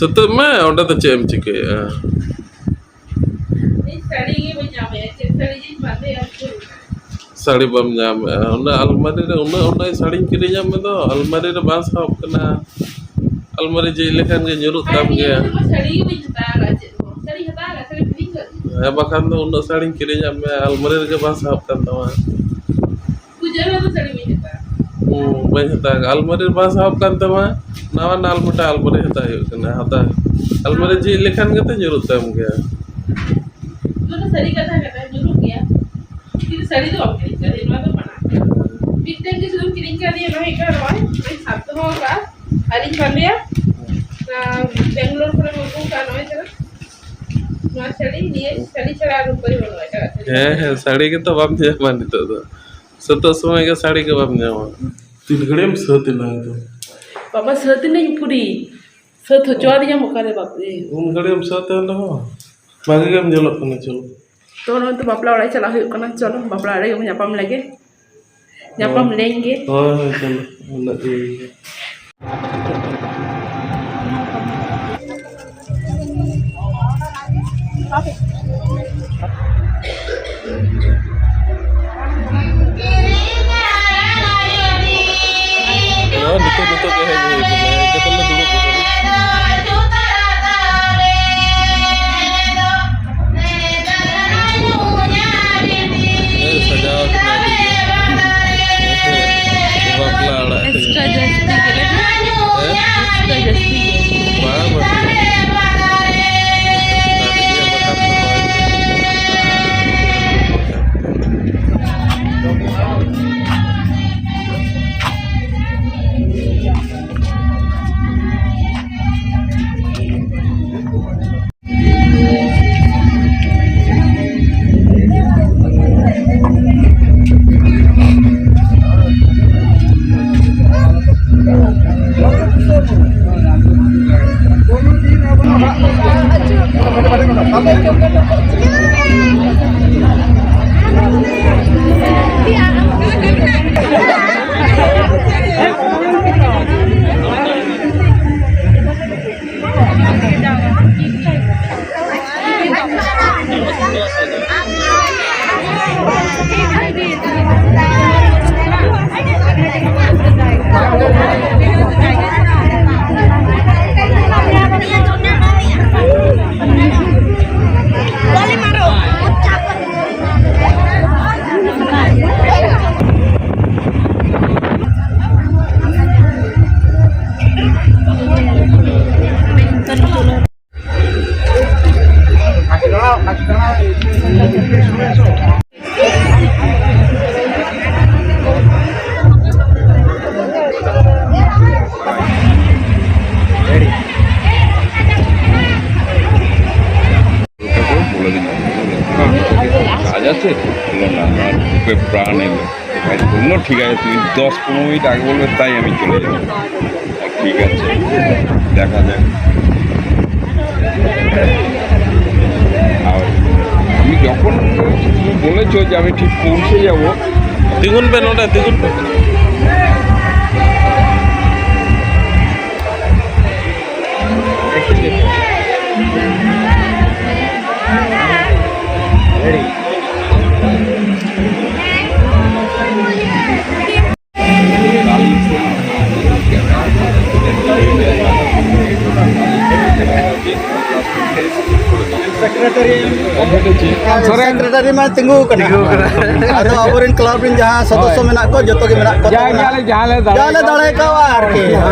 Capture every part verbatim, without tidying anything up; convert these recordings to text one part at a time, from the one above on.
ᱛᱩᱛᱩᱜ ᱢᱮ, ᱚᱸᱰᱮ ᱫᱚ ᱪᱮᱫ ᱮᱢ ᱪᱤᱠᱟᱹᱭᱮᱫᱼᱟ? ᱤᱧ ᱥᱟᱹᱲᱤ ᱜᱮ ᱵᱟᱹᱧ ᱧᱟᱢᱮᱫᱼᱟ, ᱪᱮᱫ ᱥᱟᱹᱲᱤ ᱡᱮᱧ ᱵᱟᱸᱫᱮᱭᱟ, ᱩᱛᱟᱹᱨ ᱠᱟᱱᱟ᱾ ᱥᱟᱹᱲᱤ ᱵᱟᱢ ᱧᱟᱢᱮᱫᱼᱟ? ᱚᱱᱟ ᱟᱞᱢᱟᱨᱤ ᱨᱮ ᱩᱱᱟᱹᱜ, ᱩᱱᱟᱹᱜ ᱥᱟᱹᱲᱤᱧ ᱠᱤᱨᱤᱧᱟᱢ ᱢᱮᱫᱚ, ᱟᱞᱢᱟᱨᱤ ᱨᱮ ᱵᱟᱝ ᱥᱟᱦᱚᱵ ᱠᱟᱱᱟ᱾ ᱟᱞᱢᱟᱨᱤ ᱡᱷᱤᱡ ᱞᱮᱠᱷᱟᱱ ᱜᱮ ᱧᱩᱨᱩᱜ ᱛᱟᱢ ᱜᱮᱭᱟ᱾ ᱥᱟᱹᱲᱤ ᱜᱮ ᱵᱟᱹᱧ ᱦᱟᱛᱟᱣ ᱟᱠᱟᱫᱼᱟ, ᱪᱮᱫ ᱦᱚᱸ᱾ ᱥᱟᱹᱲᱤ ᱦᱟᱛᱟᱣ ᱟᱠᱟᱫ, ᱥᱟᱹᱲᱤ ᱠᱤᱨᱤᱧ ᱠᱟᱜ᱾ ᱦᱮᱸ, ᱵᱟᱠᱷᱟᱱ ᱫᱚ ᱩᱱᱟᱹᱜ ᱥᱟᱹᱲᱤᱧ ᱠᱤᱨᱤᱧᱟᱢ ᱢᱮ, ᱟᱞᱢᱟᱨᱤ ᱨᱮᱜᱮ ᱵᱟᱝ ᱥᱟᱦᱚᱵ ᱠᱟᱱ ᱛᱟᱢᱟ᱾ ᱯᱩᱡᱟᱹ ᱨᱮᱦᱚᱸ ᱫᱚ ᱥᱟᱹᱲᱤ ᱵᱟᱹᱧ ᱦᱟᱛᱟᱣᱟ᱾ ᱦᱩᱸ, ᱵᱟᱹᱧ ᱦᱟᱛᱟᱣ ᱠᱟᱜᱼᱟ᱾ ᱟᱞᱢᱟᱨᱤ ᱨᱮ ᱵᱟᱝ ᱥᱟᱦᱚᱵ ᱠᱟᱱ ᱛᱟᱢᱟ, ᱱᱟᱣᱟ ᱱᱟᱣᱟ ᱢᱤᱫᱴᱟᱝ ᱟᱞᱢᱟᱨᱤ ᱦᱟᱛᱟᱣ ᱦᱩᱭᱩᱜ ᱠᱟᱱᱟ, ᱦᱟᱛᱟᱣ᱾ ᱟᱞᱢᱟᱨᱤ ᱡᱷᱤᱡ ᱞᱮᱠᱷᱟᱱ ᱜᱮᱛᱚ ᱧᱩᱨᱩᱜ ᱛᱟᱢ ᱜᱮᱭᱟ᱾ ᱱᱚᱣᱟ ᱫᱚ ᱥᱟᱹᱨᱤ ᱠᱟᱛᱷᱟ ᱠᱟᱱᱟ, ᱧᱩᱨᱩᱜ ᱜᱮᱭᱟ᱾ ᱠᱤᱱᱛᱩ ᱥᱟᱹᱲᱤ ᱫᱚ ᱵᱟᱢ ᱠᱤᱨᱤᱧ ᱠᱟᱫᱮᱭᱟ, ᱱᱚᱣᱟ ᱫᱚ ᱢᱟᱱᱟ᱾ ᱢᱤᱫᱴᱮᱱ ᱜᱮ ᱥᱩᱫᱷᱩᱢ ᱠᱤᱨᱤᱧ ᱠᱟᱫᱮᱭᱟ, ᱚᱱᱟ ᱦᱩᱭᱩᱜ ᱠᱟᱱᱟ ᱱᱚᱜᱼᱚᱭ, ᱱᱚᱜᱼᱚᱭ ᱥᱟᱵ ᱫᱚᱦᱚ ᱠᱟᱜᱼᱟ, ᱟᱹᱣᱨᱤᱧ ᱵᱟᱸᱫᱮᱭᱟ᱾ ᱚᱱᱟ ᱵᱮᱝᱜᱟᱞᱳᱨ ᱠᱷᱚᱱᱮᱢ ᱟᱹᱜᱩ ᱠᱟᱜᱼᱟ, ᱱᱚᱜᱼᱚᱭ ᱡᱮᱱᱚ᱾ ᱱᱚᱣᱟ ᱥᱟᱹᱲᱤ, ᱱᱤᱭᱟᱹ ᱥᱟᱹᱲᱤ ᱪᱷᱟᱲᱟ ᱟᱨ ᱩᱯᱟᱹᱭ ᱵᱟᱹᱱᱩᱜᱼᱟ, ᱮᱴᱟᱜᱟᱜ ᱥᱟᱹᱲᱤ᱾ ᱦᱮᱸ, ᱦᱮᱸ, ᱥᱟᱹᱲᱤ ᱜᱮᱛᱚ ᱵᱟᱢ ᱧᱟᱢᱟ ᱱᱤᱛᱚᱜ ᱫᱚ᱾ ᱥᱟᱹᱛᱚᱜ ᱥᱚᱢᱚᱭ ᱜᱮ ᱥᱟᱹᱲᱤ ᱜᱮ ᱵᱟᱢ ᱧᱟᱢᱟ᱾ ᱛᱤᱱ ᱜᱷᱟᱹᱲᱤᱡ ᱮᱢ ᱥᱟᱹᱛ ᱮᱱᱟ ᱮᱠᱫᱚᱢ? ᱵᱟᱵᱟ, ᱥᱟᱹᱛ ᱮᱱᱟᱹᱧ ᱯᱩᱨᱤ᱾ ᱥᱟᱹᱛ ᱦᱚᱪᱚ ᱟᱹᱫᱤᱧᱟᱢ ᱚᱠᱟᱨᱮ ᱵᱟᱯᱨᱮ? ᱩᱱ ᱜᱷᱟᱹᱲᱤᱡ ᱮᱢ ᱥᱟᱹᱛ ᱮᱱ ᱨᱮᱦᱚᱸ ᱵᱷᱟᱜᱮ ᱜᱮᱢ ᱧᱮᱞᱚᱜ ᱠᱟᱱᱟ, ᱪᱚᱞᱚ᱾ ᱛᱚ, ᱱᱚᱜᱼᱚᱭ ᱛᱚ ᱵᱟᱯᱞᱟ ᱚᱲᱟᱜ ᱪᱟᱞᱟᱜ ᱦᱩᱭᱩᱜ ᱠᱟᱱᱟ, ᱪᱚᱞᱚ ᱵᱟᱯᱞᱟ ᱚᱲᱟᱜ ᱨᱮᱜᱮ ᱵᱚᱱ ᱧᱟᱯᱟᱢ ᱞᱮᱜᱮ᱾ ᱧᱟᱯᱟᱢ ᱦᱳᱭ᱾ ᱞᱮᱱᱜᱮ᱾ ᱦᱳᱭ, ᱦᱳᱭ, ᱪᱚᱞᱚ, ᱩᱱᱟᱹᱜ ᱜᱮ ᱦᱩᱭ ᱮᱱᱟ᱾ ᱦᱮᱸ, ᱱᱤᱛᱚᱜ, ᱱᱤᱛᱚᱜ ᱜᱮ ᱦᱮᱡ ᱦᱩᱭ ᱠᱟᱱᱟ, ᱦᱮᱡ ᱠᱟᱛᱮ ᱞᱮ ᱫᱩᱲᱩᱵ ᱠᱟᱱᱟ᱾ ᱦᱮᱸ, ᱥᱟᱡᱟᱣ ᱠᱟᱱᱟ ᱟᱹᱰᱤ ᱜᱮ᱾ ᱦᱮᱸ, ᱵᱟᱯᱞᱟ ᱚᱲᱟᱜ ᱠᱟᱱᱟ᱾ ᱮᱠᱥᱴᱨᱟ ᱡᱟᱹᱥᱛᱤ ᱜᱮ ᱞᱟᱹᱜᱤᱫ᱾ ᱦᱮᱸ? ᱮᱠᱥᱴᱨᱟ ᱡᱟᱹᱥᱛᱤ ᱜᱮ᱾ ᱵᱟᱝ, ᱵᱟᱝ᱾ ᱟᱨ ᱤᱭᱟᱹ ᱵᱟᱠᱷᱟᱱ ᱫᱚ ᱵᱟᱝ᱾ ঠিক আছে, তুমি দশ পনেরো মিনিট আগে বলবে, তাই আমি চলে যাবো। ঠিক আছে, দেখা যাক। আর আমি যখন, তুমি বলেছো যে আমি ঠিক পৌঁছে যাব। ᱛᱤᱸᱜᱩᱱ ᱯᱮ ᱱᱚᱰᱮ, ᱛᱤᱸᱜᱩᱱ ᱯᱮ᱾ ᱥᱮᱠᱨᱮᱴᱟᱨᱤ ᱢᱟ ᱛᱤᱸᱜᱩ ᱠᱟᱱᱟ᱾ ᱟᱫᱚ ᱟᱵᱚᱨᱮᱱ ᱠᱞᱟᱵᱽ ᱨᱮᱱ ᱡᱟᱦᱟᱸ ᱥᱚᱫᱚᱥᱥᱚ ᱢᱮᱱᱟᱜ ᱠᱚ, ᱡᱚᱛᱚ ᱜᱮ ᱢᱮᱱᱟᱜ ᱠᱚ ᱛᱟᱵᱚᱱᱟ᱾ ᱡᱟᱦᱟᱸ ᱞᱮ ᱫᱟᱲᱮ ᱠᱟᱣᱟ ᱟᱨᱠᱤ᱾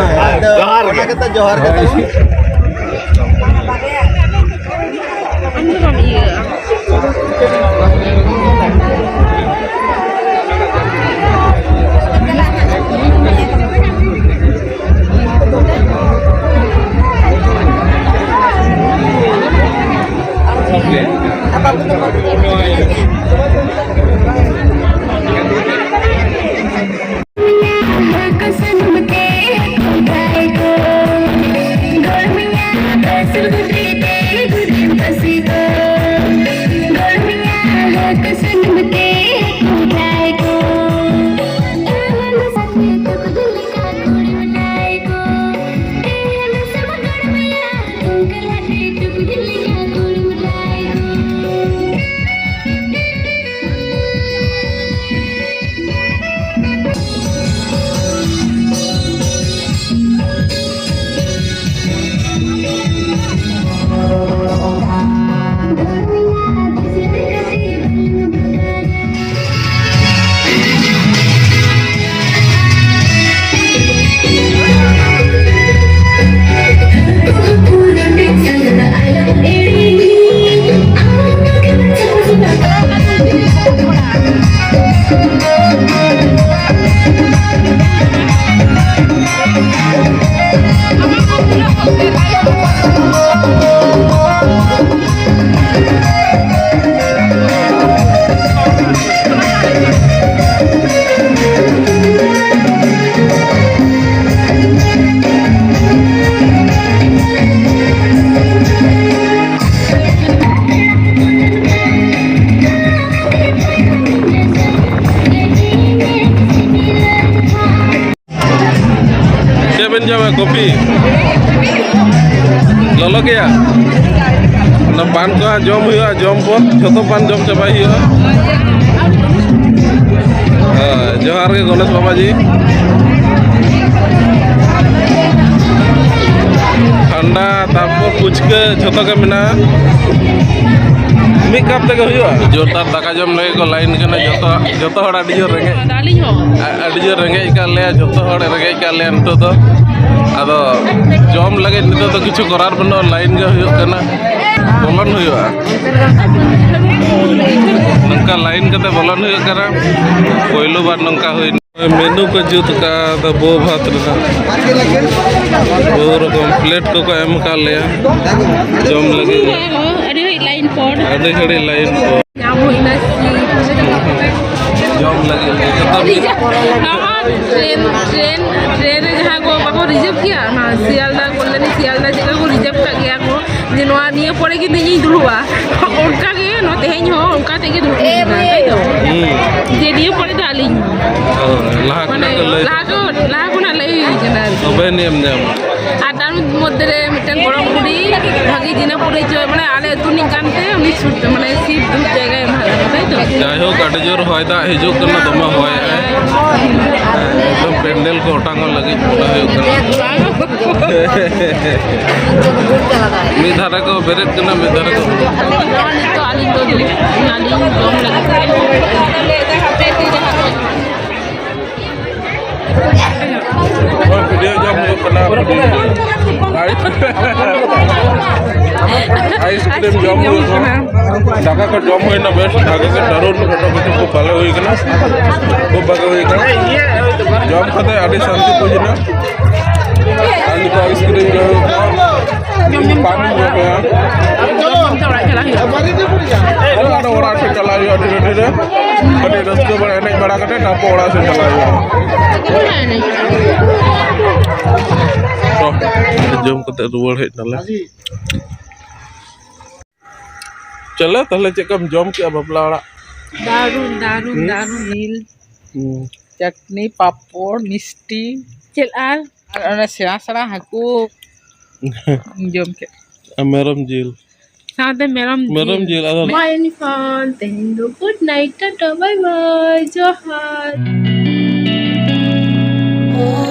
ᱟᱫᱚ ᱚᱱᱟ ᱠᱟᱛᱮ ᱡᱚᱦᱟᱨ ᱜᱮ ᱛᱟᱵᱚᱱ᱾ ᱵᱮᱱ ᱡᱚᱢᱟ ᱠᱚᱯᱷᱤ? ᱞᱚᱞᱚ ᱜᱮᱭᱟ? ᱚᱱᱟ ᱯᱟᱱ ᱠᱚ ᱦᱟᱸᱜ ᱡᱚᱢ ᱦᱩᱭᱩᱜᱼᱟ, ᱡᱚᱢ ᱯᱚᱨ ᱡᱷᱚᱛᱚ ᱯᱟᱱ ᱡᱚᱢ ᱪᱟᱵᱟᱭ ᱦᱩᱭᱩᱜᱼᱟ᱾ ᱦᱮᱸ, ᱡᱚᱦᱟᱨ ᱜᱮ ᱜᱚᱱᱮᱥ ᱵᱟᱵᱟ ᱡᱤ᱾ ᱴᱷᱟᱱᱰᱟ, ᱛᱟᱨᱯᱚᱨ ᱯᱷᱩᱪᱠᱟᱹ ᱡᱷᱚᱛᱚ ᱜᱮ ᱢᱮᱱᱟᱜᱼᱟ᱾ ᱢᱤᱫ ᱠᱟᱯ ᱛᱮᱜᱮ ᱦᱩᱭᱩᱜᱼᱟ᱾ ᱡᱳᱨᱫᱟᱨ ᱫᱟᱠᱟ ᱡᱚᱢ ᱞᱟᱹᱜᱤᱫ ᱠᱚ ᱞᱟᱭᱤᱱ ᱠᱟᱱᱟ ᱡᱷᱚᱛᱚ, ᱡᱷᱚᱛᱚ ᱦᱚᱲ ᱟᱹᱰᱤ ᱡᱳᱨ ᱨᱮᱸᱜᱮᱡ᱾ ᱟᱹᱞᱤᱧ ᱦᱚᱸ᱾ ᱟ-, ᱟᱹᱰᱤ ᱡᱳᱨ ᱨᱮᱸᱜᱮᱡ ᱟᱠᱟᱫ ᱞᱮᱭᱟ, ᱡᱷᱚᱛᱚ ᱦᱚᱲ ᱨᱮᱸᱜᱮᱡ ᱟᱠᱟᱫ ᱞᱮᱭᱟ ᱱᱤᱛᱚᱜ ᱫᱚ᱾ ᱟᱫᱚ ᱡᱚᱢ ᱞᱟᱹᱜᱤᱫ ᱱᱤᱛᱚᱜ ᱫᱚ ᱠᱤᱪᱷᱩ ᱠᱚᱨᱟᱨ ᱵᱟᱹᱱᱩᱜᱼᱟ, ᱞᱟᱭᱤᱱ ᱜᱮ ᱦᱩᱭᱩᱜ ᱠᱟᱱᱟ, ᱵᱚᱞᱚᱱ ᱦᱩᱭᱩᱜᱼᱟ᱾ ᱱᱚᱝᱠᱟ ᱞᱟᱭᱤᱱ ᱠᱟᱛᱮ ᱵᱚᱞᱚᱱ ᱦᱩᱭᱩᱜ ᱠᱟᱱᱟ᱾ ᱯᱳᱭᱞᱳ ᱵᱟᱨ ᱱᱚᱝᱠᱟ ᱦᱩᱭᱱᱟ᱾ ᱢᱮᱱᱩ ᱠᱚ ᱡᱩᱛ ᱟᱠᱟᱫᱟ ᱵᱚ ᱵᱷᱟᱛ ᱨᱮᱱᱟᱜ᱾ ᱵᱚᱦᱩ ᱨᱚᱠᱚᱢ ᱯᱞᱮᱴ ᱠᱚᱠᱚ ᱮᱢ ᱟᱠᱟᱫ ᱞᱮᱭᱟ ᱡᱚᱢ ᱞᱟᱹᱜᱤᱫ᱾ ᱟᱹᱰᱤ ᱜᱷᱟᱹᱲᱤᱡ ᱞᱟᱭᱤᱱ ᱯᱚᱨ᱾ ᱟᱹᱰᱤ ᱜᱷᱟᱹᱲᱤᱡ ᱞᱟᱭᱤᱱ ᱯᱚᱨ᱾ ᱧᱟᱢ ᱦᱩᱭᱱᱟ ᱥᱤᱴ᱾ ᱡᱚᱢ ᱞᱟᱹᱜᱤᱫ ᱞᱮ ᱡᱚᱛᱚ ᱢᱤᱫ ᱱᱚᱣᱟ ᱴᱨᱮᱱ, ᱴᱨᱮᱱ ᱨᱮ ᱡᱟᱦᱟᱸ ᱠᱚ ᱵᱟᱠᱚ ᱨᱤᱡᱟᱹᱵᱷ ᱜᱮᱭᱟ, ᱚᱱᱟ ᱥᱤᱭᱟᱞᱫᱟ, ᱠᱚᱞᱞᱟᱱᱤ ᱥᱤᱭᱟᱞᱫᱟ ᱪᱮᱫ ᱞᱮᱠᱟ ᱠᱚ ᱨᱤᱡᱟᱹᱵᱷ ᱠᱟᱜ ᱜᱮᱭᱟ ᱠᱚ, ᱡᱮ ᱱᱚᱣᱟ ᱱᱤᱭᱟᱹ ᱯᱚᱨᱮ ᱜᱮ ᱤᱧᱤᱧ ᱫᱩᱲᱩᱵᱼᱟ, ᱚᱱᱠᱟ ᱜᱮ ᱱᱚᱣᱟ ᱛᱮᱦᱮᱧ ᱦᱚᱸ ᱚᱱᱠᱟ ᱛᱮᱜᱮ ᱫᱩᱲᱩᱵ ᱦᱩᱭ ᱠᱟᱱᱟ, ᱛᱟᱭ ᱛᱚ? ᱦᱩᱸ᱾ ᱡᱮ ᱱᱤᱭᱟᱹ ᱯᱚᱨᱮ ᱫᱚ ᱟᱹᱞᱤᱧ᱾ ᱦᱳᱭ, ᱞᱟᱦᱟ ᱢᱟᱱᱮ ᱠᱷᱚᱱᱟᱜ ᱠᱚ ᱞᱟᱹᱭ ᱞᱟᱦᱟ ᱠᱷᱚᱱ, ᱞᱟᱦᱟ ᱠᱷᱚᱱᱟᱜ ᱞᱟᱹᱭ ᱦᱩᱭ ᱠᱟᱱᱟ ᱟᱨᱠᱤ᱾ ᱛᱚᱵᱮ ᱱᱤᱭᱟᱹᱢ ᱧᱟᱢᱟ᱾ ᱟᱨ ᱛᱟᱨ ᱢᱚᱫᱽᱫᱷᱮ ᱨᱮ ᱢᱤᱫᱴᱮᱱ ᱜᱚᱲᱚᱢ ᱵᱩᱰᱷᱤ ᱵᱷᱟᱜᱤ ᱡᱤᱱᱟᱹ ᱯᱩᱨᱟᱹᱭ ᱪᱚᱭ, ᱢᱟᱱᱮ ᱟᱞᱮ ᱟᱹᱛᱩ ᱨᱤᱱᱤᱡ ᱠᱟᱱᱛᱮ ᱩᱱᱤ ᱥᱩᱨ ᱛᱮ, ᱢᱟᱱᱮ ᱥᱤᱴ ᱫᱩᱲᱩᱵ ᱡᱟᱭᱜᱟᱭ ᱮᱢᱟ ᱞᱮ ᱠᱟᱱᱟ, ᱛᱟᱭ ᱛᱚ? ᱡᱟᱭᱦᱳᱠ, ᱟᱹᱰᱤ ᱡᱳᱨ ᱦᱚᱭ ᱫᱟᱜ ᱦᱤᱡᱩᱜ ᱠᱟᱱᱟ, ᱫᱚᱢᱮ ᱦᱚᱭᱮᱜᱼᱟᱭ᱾ ᱦᱮᱸ, ᱮᱠᱫᱚᱢ ᱯᱮᱱᱰᱮᱞ ᱠᱚ ᱚᱴᱟᱝᱚᱜ ᱞᱟᱹᱜᱤᱫ ᱢᱚᱱᱮ ᱦᱩᱭᱩᱜ ᱠᱟᱱᱟ᱾ ᱢᱤᱫ ᱫᱷᱟᱨᱮ ᱠᱚ ᱵᱮᱨᱮᱫ ᱠᱟᱱᱟ, ᱢᱤᱫ ᱫᱷᱟᱨᱮ ᱠᱚ᱾ ᱱᱤᱛᱚᱜ ᱟᱹᱞᱤᱧ ᱫᱚ ᱫᱩᱲᱩᱵ ᱠᱟᱱᱟᱞᱤᱧ ᱡᱚᱢ ᱞᱟᱹᱜᱤᱫ ᱛᱮ᱾ ᱦᱳᱭ, ᱵᱷᱤᱰᱤᱭᱳ ᱡᱚᱢ ᱦᱩᱭᱩᱜ ᱠᱟᱱᱟ᱾ ᱟᱭᱤᱥᱠᱨᱤᱢ ᱡᱚᱢ ᱦᱩᱭᱩᱜ ᱠᱟᱱᱟ᱾ ᱫᱟᱠᱟ ᱠᱚ ᱡᱚᱢ ᱦᱩᱭᱱᱟ, ᱵᱮᱥ ᱵᱷᱟᱜᱮ ᱜᱮ, ᱫᱟᱨᱩᱱ ᱯᱷᱳᱴᱳ ᱠᱤᱪᱷᱩ ᱠᱚ ᱵᱷᱟᱞᱮ ᱦᱩᱭ ᱠᱟᱱᱟ, ᱠᱷᱩᱵ ᱵᱷᱟᱜᱮ ᱦᱩᱭ ᱠᱟᱱᱟ᱾ ᱡᱚᱢ ᱠᱟᱛᱮ ᱟᱹᱰᱤ ᱥᱟᱱᱛᱤ ᱵᱩᱡᱽ ᱮᱱᱟ᱾ ᱟᱨ ᱱᱤᱛᱚᱜ ᱟᱭᱤᱥᱠᱨᱤᱢ ᱡᱚᱢ ᱦᱩᱭᱩᱜ ᱠᱟᱱᱟ᱾ ᱯᱟᱱᱤ ᱧᱩ ᱦᱩᱭᱩᱜᱼᱟ᱾ ᱚᱲᱟᱜ ᱪᱟᱞᱟᱜ ᱦᱩᱭᱩᱜᱼᱟ᱾ ᱟᱫᱚ ᱚᱲᱟᱜ ᱥᱮᱫ ᱪᱟᱞᱟᱜ ᱦᱩᱭᱩᱜᱼᱟ ᱫᱷᱤᱨᱮ ᱫᱷᱤᱨᱮ᱾ ᱠᱟᱹᱴᱤᱡ ᱨᱟᱹᱥᱠᱟᱹ ᱵᱟᱲᱟ, ᱮᱱᱮᱡ ᱵᱟᱲᱟ ᱠᱟᱛᱮ ᱛᱟᱨᱯᱚᱨ ᱚᱲᱟᱜ ᱥᱮᱫ ᱪᱟᱞᱟᱜ ᱦᱩᱭᱩᱜᱼᱟ᱾ ᱛᱚ, ᱡᱚᱢ ᱠᱟᱛᱮ ᱨᱩᱣᱟᱹᱲ ᱦᱮᱡ ᱱᱟᱞᱮ᱾ ᱪᱚᱞᱚ ᱛᱟᱦᱞᱮ, ᱪᱮᱫ ᱞᱮᱠᱟᱢ ᱡᱚᱢ ᱠᱮᱜᱼᱟ ᱵᱟᱯᱞᱟ ᱚᱲᱟᱜ? ᱫᱟᱨᱩᱱ, ᱫᱟᱨᱩᱱ, ᱦᱩᱸ? ᱫᱟᱨᱩᱱ ᱡᱤᱞ᱾ ᱦᱩᱸ᱾ ᱪᱟᱴᱱᱤ, ᱯᱟᱯᱚᱲ, ᱢᱤᱥᱴᱤ᱾ ᱪᱮᱫ ᱟᱨ? ᱟᱨ ᱚᱱᱮ ᱥᱮᱬᱟ ᱥᱮᱬᱟ ᱦᱟᱹᱠᱩ ᱡᱚᱢ ᱠᱮᱫ᱾ ᱟᱨ ᱢᱮᱨᱚᱢ ᱡᱤᱞ᱾ ᱥᱟᱶᱛᱮ ᱢᱮᱨᱚᱢ ᱡᱤᱞ᱾ ᱢᱮᱨᱚᱢ ᱡᱤᱞ, ᱟᱫᱚ ᱢᱟ ᱮᱱᱠᱷᱟᱱ ᱛᱮᱦᱮᱧ ᱫᱚ good night, Tata, bye bye, ᱡᱚᱦᱟᱨ᱾